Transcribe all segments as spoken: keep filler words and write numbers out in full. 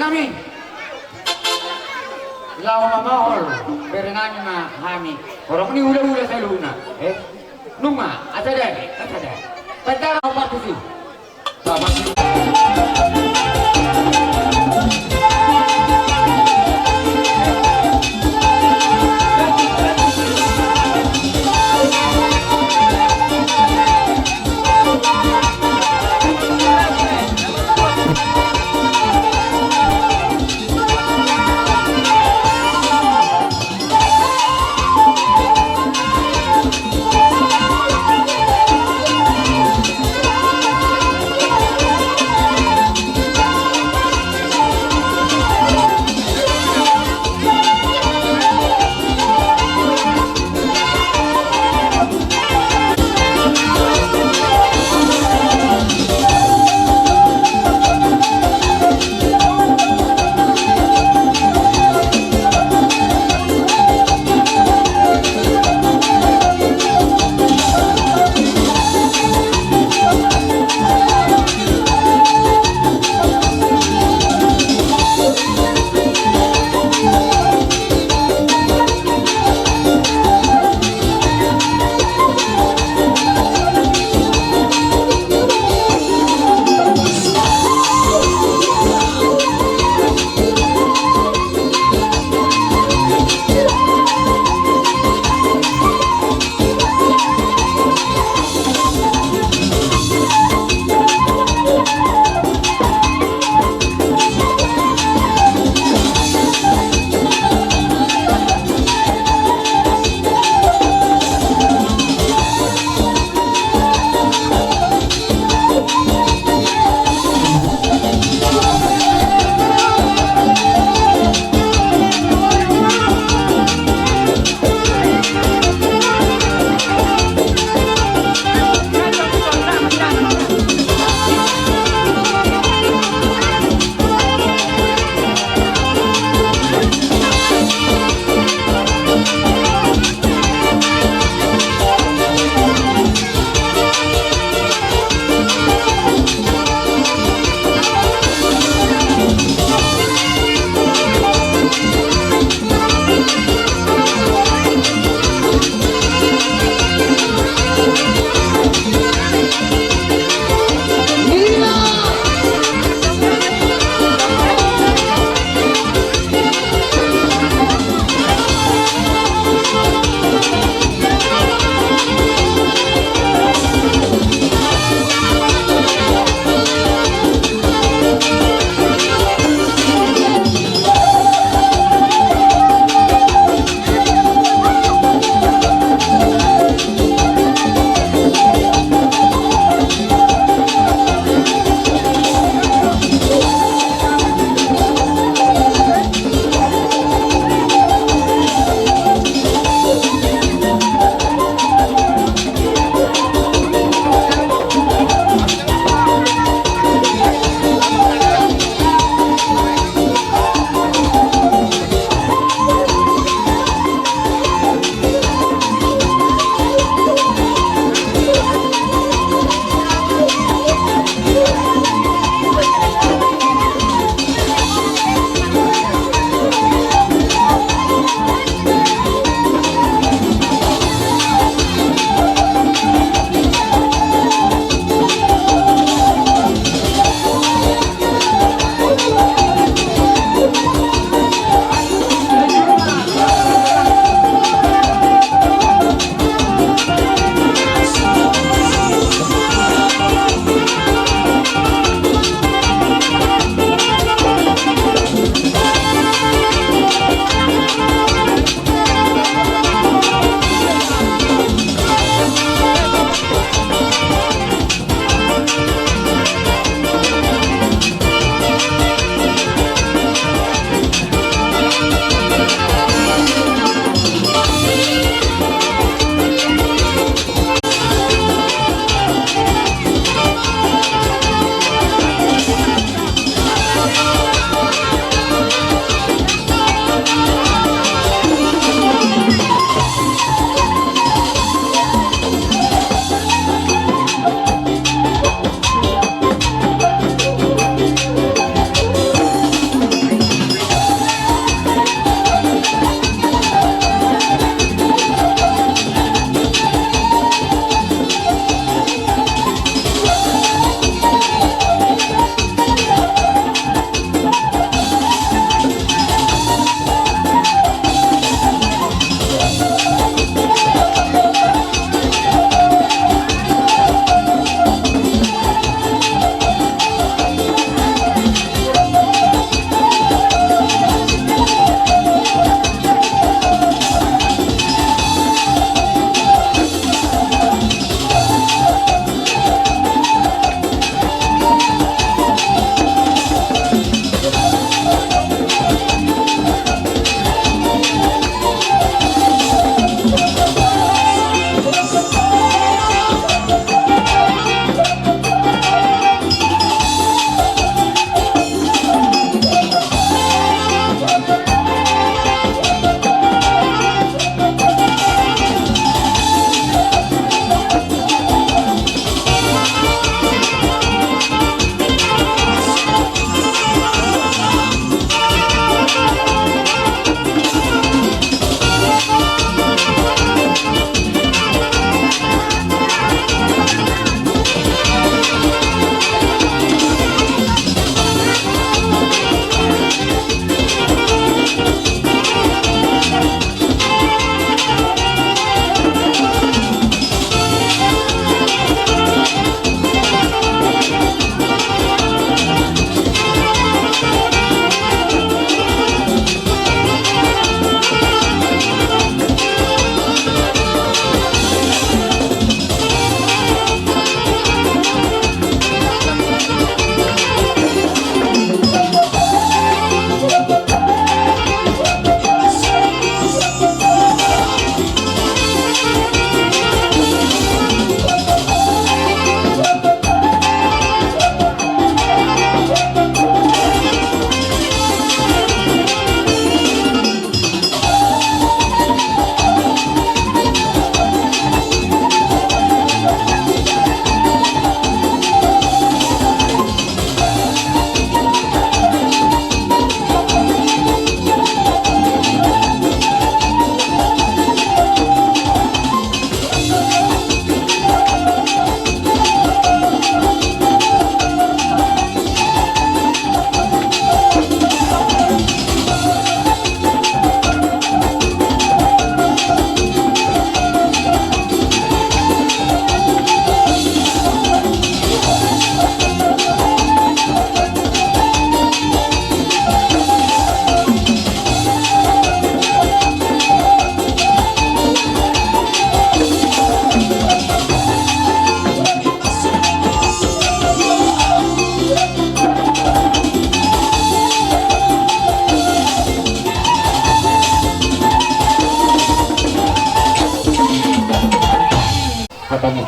Hami laho mamahol bere nami ma hami. Horong ni hula-hula saluhutna. Eh? Nunga, asa dadi, asa dadi. Tanda au partusi.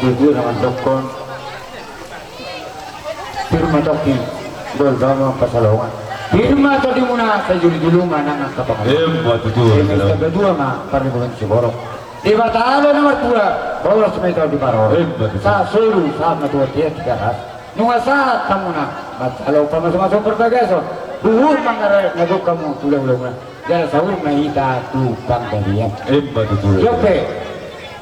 Tutu na mandokkon. Pir ma tongkin, dol do hamu angka salongan. Pir ma tondimuna, sai jolo-jolo ma nang angka pangalualuhon. Emma tutu. Eme sabatua ma parlinggoman ni siborok. Debata do na martua, bolas ma hita diparorot. Emma tutu. Sahat solu, sahat ma tu bontean Tigaras. Nunga sahat hamuna manjalo pamasu-masu parbagason. Huhut mangararek na gok hamu tu hula-hulamuna. Jala saur ma hita tu panggabean. Emma tutu.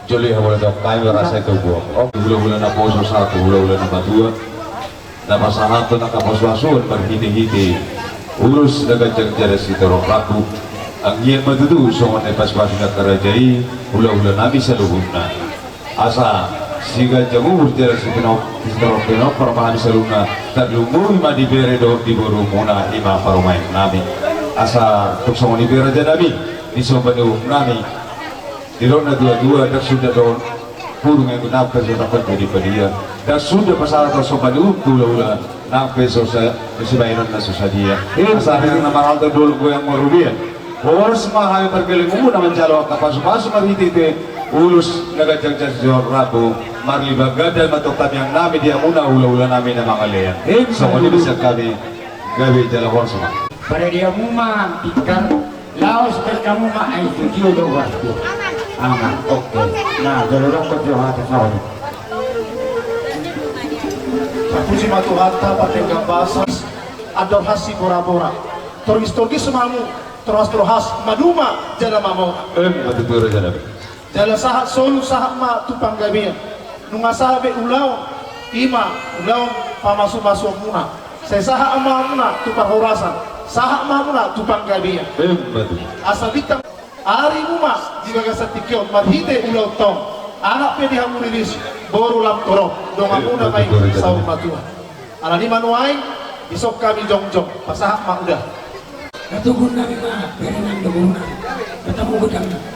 Jolo i hamu, laos hami marasa i tu buak. Hula-hula naposo sahat tu hula-hula namatua, na pasahathon angka pasu-pasuon marhite-hite ulos na ganjang jala sitorop rambu. Anggiat ma tutu songon na pasu-pasu ni angka raja i hula-hula nami saluhutna. Asa siganjang umur jala sitorop, sitorop pinompar ma hami saluhutna, tarlumobi ma di bere dohot di borumuna, i ma parumaen nami. Asa tung songon i pe raja nami, di somba ni uhum nami, didok na tua-tua, ndang suda dohot pudung, nang pe so dapot jadi padia. Ndang suda pasahathon somba ni uhum tu hula-hula, nang pe so sa-, sibahenon na so sadia. Asa hami na marhalto dohot goyang marrubean. Horas ma hami pargellengonmuna manjalo angka pasu-pasu marhite-hite ulos na ganjang jala sitorop rambu, marlipat ganda ma tong tamiang nami di hamuna hula-hula nami na mangalean. Songon i ma sian hami, gabe jala horas ma. Parade hamu ma tikar, laos baen hamu ma ai sucio do horas tu. Aha, oke. Na jolo dokkon jo hata saon. Tapuji ma Tuhanta, pardenggan basa, andor hasi bora-bora. Torgis-torgis ma hamu. Torhas-torhas, maduma jala mamora. Emma tutu raja nami. Jala sahat solu sahat ma tu panggabean. Nunga sahat be ulaon, i ma ulaon pamasu-masuonmuna. Sai sahat ma hamuna tu parhorasan, sahat ma hamuna tu panggabean. Emma tutu. Asa bintang arimu ma di bagasan tingki on marhite ulaonta on. Anak pe di hamu riris, boru lam torop, donganmuna ma i saur matua. Alani i ma nuaeng, dison hami jongjong, pasahat ma uda. Natogu nami ma, bere nang do boru nami. Ketemu godang nami.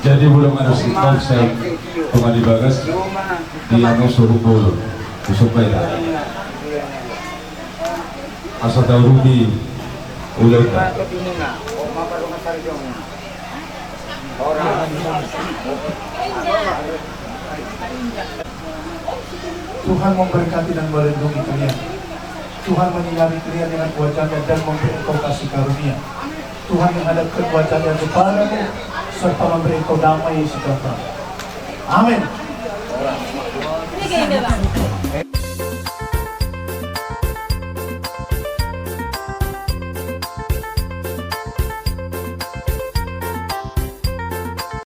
Jadi, molo manang singkong sai tonga di bagas, di anu suruh bolon, usuk bae dah. Asa taurupi ulaonta. Tuhan memberkati dan melindungi kalian. Tuhan menyinari kalian dengan wajah-Nya dan memberi engkau kasih karunia. Tuhan menghadapkan wajah-Nya kepadamu serta memberi engkau damai sejahtera. Amin.